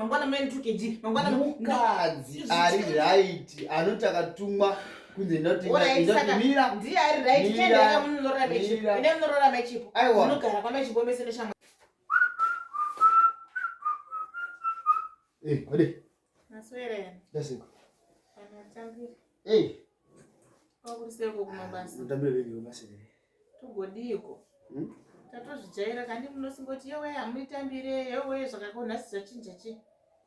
Mangwana munouya ne 2 kg. Mangwana mukadzi ari right anoti akatumwa kunze ndotingaimira ndiye ari right chiendai munorora mechipo. Ine munorora mechipo. Munogara kwamechipo mese neshamwari. Eh, ode. Maswera. Ndasiko. Anotambira. Eh. Kwakuriseko kumabasa. Mutambira bebe kumabasa. Togodiiko. Tatozvijaira kandi munosingoti yowe hamuitambire yowe zvakako nhasi zvachinja chi.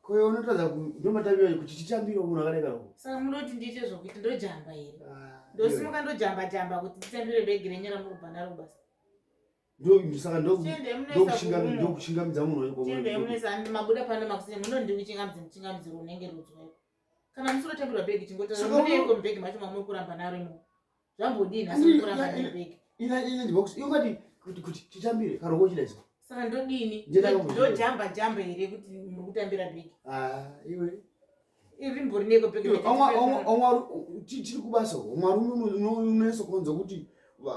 Ko iwe unotadza ndomatambira kuti titambire munhu akadai karo. Saka munoti ndiite zvokuti ndojamba here? Ah, Ndosimuka ndojamba jamba kuti nditambire bhegi renyu ramuri kubva naro kubasa. Saka ndokuchingamidza munhu wacho. Chiendai munoisa mabuda pano makuseni munondikuchingamidza muchingamidziro unenge rudzwa. Kana musirotambirwa bhegi chingotaura mubhegi macho mamuri kuramba naro imomo. Zvambodii nhasi muri kuramba naro bhegi? Ina ina box iyo ngati kuti kuti titambire karoko chidaiso. Saka ndodini? Ndojamba jamba here kuti muri kutambira bhegi? Ah, iwe. Iri rimbori neko bhegi. Tiri kubasa umwe rume unonetsa kuonza kuti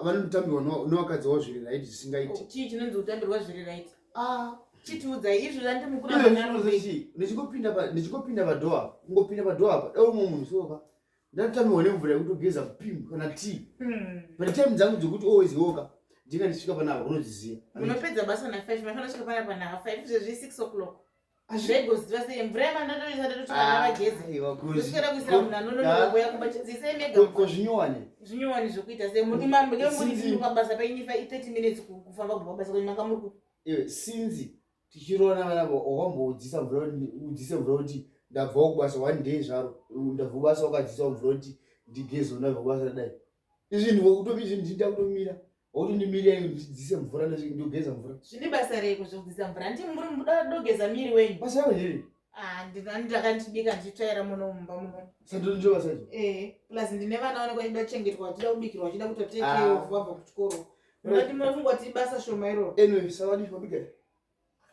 vanotambirwa nevakadzi vavo zviri right zvisingaiti. Oh, chii chinonzi kutambirwa zviri right? Ah. Chitiudzai izvo zvandimukura ndichingopinda ndichingopinda padhoa kungopinda padhoa apa dai umwe munhu soka ndatambirwa nemvura yekutogeza pim kana tea but time dzangu dzekuti always woka ndinga ndisvika panapa unodziziva munopedza basa na 5 mafanira kusvika panapa na 5 izvezvi 6 o'clock Zvegoziva sei mvura yamandotoisa ndototi vana ah, vageze. Ndoswera kuisira munhu anononoka kuuya kumba chinzisei mega. Ko zvinyowani? Zvinyowani zvekuita sei muri mambo ke muri pabasa penyu 30 minutes kufamba kubva pabasa kwenyu manga muri kupi? Iwe sinzi tichiroona vana wamboudzisa mvura udzise mvura kuti ndabvawo kubasa one day zvaro ndabva kubasa wakadzisawo mvura kuti ndigeze ndabva kubasa dai izvi ndikutomira ndinda kutomira Wakutondimirira iyo ndidzise mvura ndogeza mvura. Zvine basa rei kuzogeza mvura? Handiti muri muda dogeza miri wenyu. Basa rako ndiri. Ah, ndakandibika ndichitsvaira muno mumba muno. Saka ndiro basa icho? Eh, plus ndine vana vanenge vachida kuchengetwa, vachida kubikirwa, vachida kuita take care of vabva kuchikoro. Ndati munofunga kuti ibasa shoma iroro. Anyway, saka ndii mabika.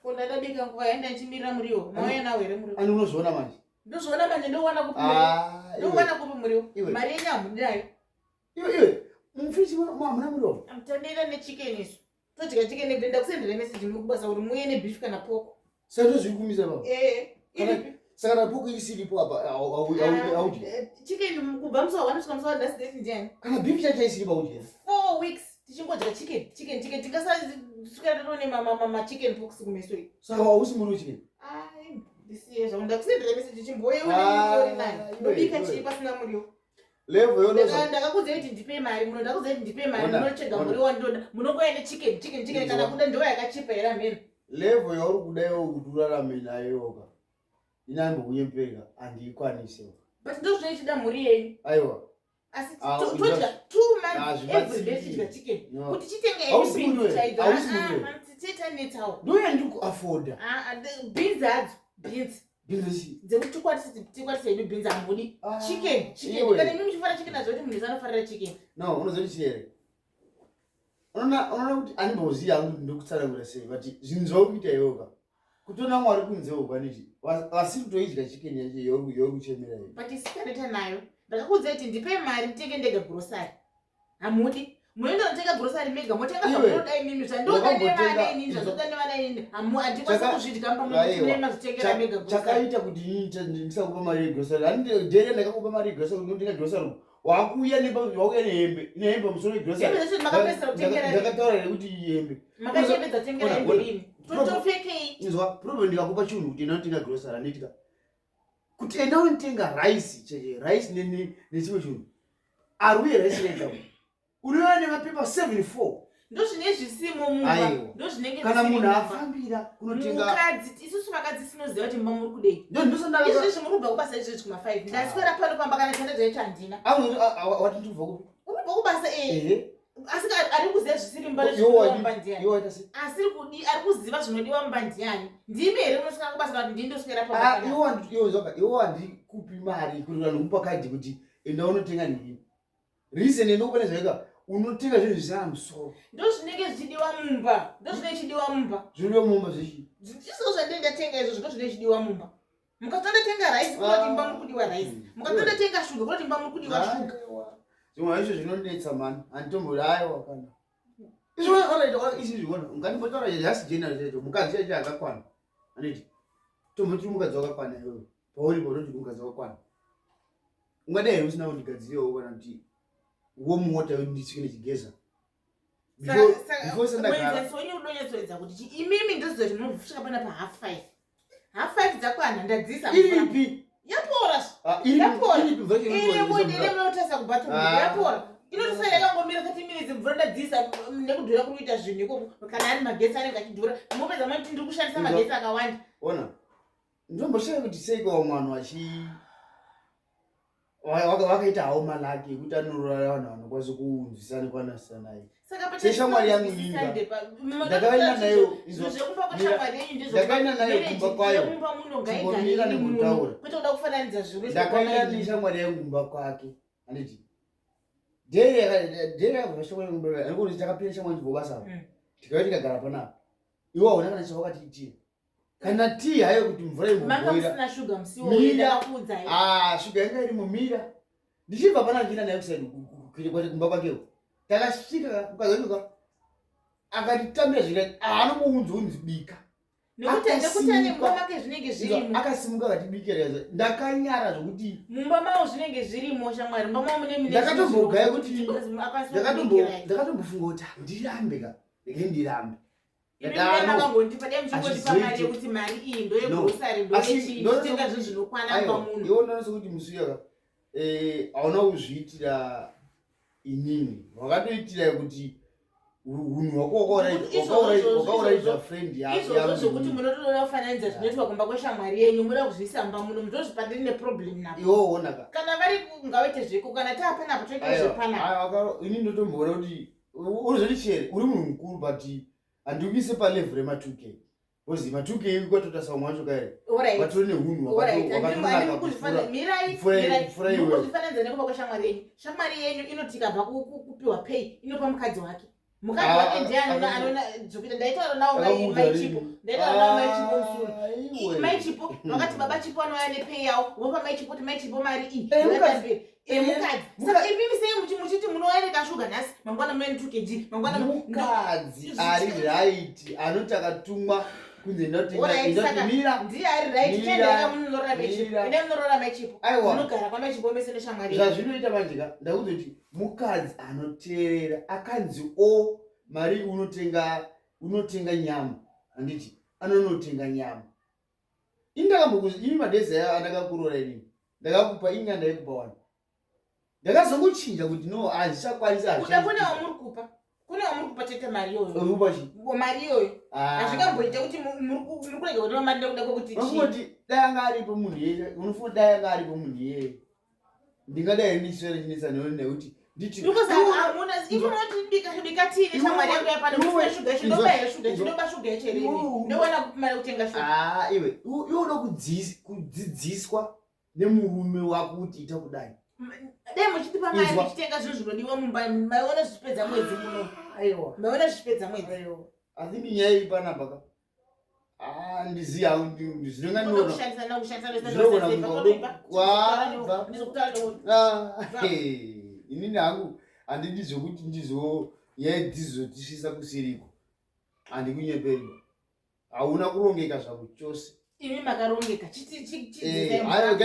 Ko ndadabika nguva yaenda ndichimirira muriwo. Mauya nawo here muriwo? Ani unozviona manje? Ndozviona manje ndowana kupi muriwo? Ah, Ndowana kupi muriwo? Mari yenyu hamudayo. Iwe iwe, mufrichi hamuna muriwo. Taneta nechicken isu. Todya chicken every ndakusendera message muri kubasa kuti muuye nebeef kana pork. Saka ndozviri kumisa baba. Eh, iripi? Saka na pork isiripo apa audyi. Eh, chicken kubva musi wa 1 kusvika musi wa nhasi date ndiani? Kana beef chacho isiripo audyi. 4 weeks tichingodya chicken, chicken, chicken tingasaswera tatone ma chicken pox kumeso iyi. Saka hausi muri chicken. Ai, ndisiye zvangu ndakusendera message chimboye uri nani. Ndobika chii pasina muriwo. Level yonoza. Ndakakuudza kuti ndipe mari, muno ndakakuudza kuti ndipe mari, munochega muriwo wandoda. Munongouya nechicken, chicken, chicken kana kuda ndiwo yakachipa here ameno. Level yauri kuda iwe kuti urarame nayo ka. Inambo kunyepera handiikwanise. But ndozvinoichida mhuri yenyu. Aiwa. Asi ah, todya two months every day tidya chicken. Kuti chitenge any beans chaidzo. Ah, tichiita netawo. Ndoya ndiri kuafforda. Ah, beans hadzo, beans. Dzekuti tikwatise hedu bhinzi hamudi. Ah, chicken, chicken. Kana imi muchifarira chicken azvo kuti munhu wese anofarira chicken. No, unoziva kuti here? Unoona unoona kuti andimboziva hangu kuti ndokutsanangura sei but zvinhu zvauri kuita iwewe ka. Kutoona Mwari kunze uko aniti vasiri kutoidya chicken yacho yauri kuchemera iyo. But isu taneta nayo. Ndakakuudzai kuti ndipe mari nditenge ndega grocery. Hamudi. Munoenda kunotenga grocery mega motenga zvamunoda imimi zvandoda nevana inini zvandoda nevana inini handikwanisi kuzvidya pamwe mazvitengera mega grocery. Chakaita kuti inini ndisakupa mari yegrocery. Handiti dhere ndakakupa mari yegrocery unotenga grocery wakuuya wakuuya nehembe nehembe pamusoro yegrocery. Hembe dzacho makapedzisa kutengera Ndakataura here kuti iyi hembe. Makachepedza tengera hembe rini. Totopfekei? Inzwa problem ndikakupa chinhu kuti enda unotenga grocery handitika. Kuti enda unotenga rice cheche rice nechimwe chinhu. Aruye rice rega. Unouya nemapepa 74. Ndozvine zvisimo mumba. Ndozvinenge kana munhu afambira kunotenga mukadzi isusu vakadzi tinoziva kuti mumba muri kudei. Izvezvi muri kubva kubasa izvezvi kuma 5. Ndaswera pano pamba kana chanda chaicho handina. Wati ndikubva kupi? Uri kubva kubasa eh. Asi ari kuziva zvisiri mumba nezvinodiwa mumba ndiani? Asiri kudi ari kuziva zvinodiwa mumba ndiani? Ndimi here munoswera kubasa kana kuti ndini ndoswera pamba? Iwe wandikupi mari kuti vanhu kupa kadhi kuti enda unotenga nini? Reason inokupa nezvaika unotenga zvinhu zvisina musoro. Ndozvinenge zvichidiwa mumba. Ndozvinenge zvichidiwa mumba. Zvinodiwa mumba zvichi. Izvo zvandinenge ndatenga izvo ndozvinenge zvichidiwa mumba. Mukatondotenga rice kunoti mumba muri kudiwa rice. Hmm. Mukatondotenga shuga kunoti mumba muri kudiwa shuga. Zvimwe zvacho zvinonetsa mani. Handitombori aiwa kana. Izvo alright izvi zvona. Ungandimbotaura just general chacho. Mukadzi chacho akakwana. Handiti. Tomboti mukadzi wakakwana iwewe. Pauri paunoti mukadzi wakakwana. Ungadai here usina kundigadzirewo kana kuti warm water yekuti ndisvike ndichigeza. Muenzaniso wenyu unonyatsoedza kuti chi imimi ndoziva kuti munosvika pana pa half five. Half five dzakwana ndadzisa. Iripi? Yapora. Ah, yapora. Iripo ndine munotasa kubathroom. Ah. Yapora. Inotosara yakangomira 30 minutes mvura ndadzisa nekudhura kuri kuita zvinhu ikoko kana ari magetsi anenge achidhura. Mopedza moti ndiri kushandisa magetsi akawanda. Ona. Ndomboshaya kuti seiko vamwe vanhu vachi vakaita hawo malaki ekuti anorora vanhu vanokwanisa kunzwisana nekwanasana seshamwari yangu inga ndakaenda nayo ndakaenda nayo kumba kwayo timbomira nemutaura ndakaenda neshamwari yangu kumba kwake handiti dhere yakabva shamwari yangu kumba kwayo takapinda shamwari ndibva basa tikauya tikagara panapa iwe hauna kana chawakatiitira kana tii hayo kuti mvura imboboira shuga mira ah shuga yanga irimo mira ndichibva pana ndina naye kusaidi kumba kwakeo takasvika mukazanyuka akatitambira zvika anomuunza unzi bika akasimuka akatibikira ndakanyara zvokuti mumba mawo zvinenge zvirimo shamwari mumba mawo mune ndakatombogaya kuti ndakatombofunga kuti ndirambe ka rege ndirambe makangondipa dai muchingondipa mari yekuti mari iyi ndoyegrosary ndoyechitenga zvinhu zvinokwana mumba muno iwe unoona sekuti musi uyaka eh, hauna kuzviitira inini wakatoitira kuti unhu hwako wakauraidza friend yaizvozvo zvekuti munotoda kufananidza zvinoitwa kumba kweshamwari yenyu muda kuzviisa mumba muno mudozvipa ndiri neproblem napo iwe wonaka kana vari ngawaite zveko kana taapanapo toita zvepanapo ini ndotomboona kuti unozondichere uri munhu mukuru but handikuise palevel rema 2k because ma 2k kwatota samwe wacho kaere vatori nehunhu hwakatonakamurikuzvifananidza nekuva kweshamwari yenyu shamwari yenyu inoti ikabva kupiwa pay inopa mukadzi wake mukadzi ah, wake ndiye anoona anoona zvekuita ndaitaura nawo mai chipo ndaitaura nawo mai chipo musuru mai chipo vakati baba chipo anouya nepay yawo vopa mai chipo kuti mai chipo mari iyi eh, emukadzi saka imimi sei muchiti munoereka shuga nhasi mangwana munoenda 2 kg mangwana mukadzi ari right anoti akatumwa kunze ndotindomira ndiye ari right chendeka munorora mechipo ine munorora mechipo munogara kwamechipo mese neshamwari zvazvinoita manje ka ndakuzoti mukadzi anoteerera akanzi o mari unotenga unotenga nyama handiti anonotenga nyama ini ndakambokuzi imi madezi aya andakakuroora inini ndakakupa ini andaikupa wani ndakazongochinja kuti no hazvichakwanisa kuda kune wamuri kupa kune wamuri kupa chete mari iyoyo mari iyoyo ah. hazvingamboita kuti muri kurega kutora mari nekuda kwekuti chii dai anga aripo munhu iyeye unofunga dai anga aripo munhu iyeye ndingadai ndichiswera chinetsa newe nekuti ah, iwe iwe uda kudzidziswa nemurume wako kuti ita kudai dai muchitipa mari muchitenga zvinhu zvinodiwa mumba maiona zvichipedza mwedzi muno aiwa maiona zvichipedza mwedzi i think nyaya iri panapa ka Ah, ndizivi hangu zvinongandiinini hangu handidi zvekuti ndizo nyaya dzizotisvisa kusiriko handikunyeperi hauna kurongeka zvako chose imi makarongeka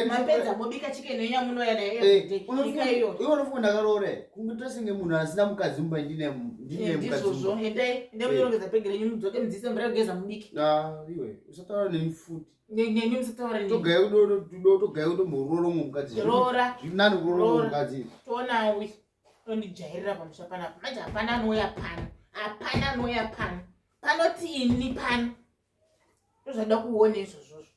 mapedza mobika chicken yenyu yamunouya nayo everyday bika iyoyo iwe unofunga ndakaroora here kunge tosenge munhu asina mukadzi mumba ndine ndine mukadzi ndizvozvo endai endai munorongedza bhegi renyu mudzoke mudziise mvura yekugeza mubike Ah, iwe usataura neni futi nemi musataura neni togaya kudo togaya kudomborora umwe mukadzi roora zviri nani kuroora umwe Roora. mukadzi toona uyu tondijairira pamusha panapa manje hapana anouya pano hapana anouya pano panoti ini pano ndozvada kuona izvozvozvo.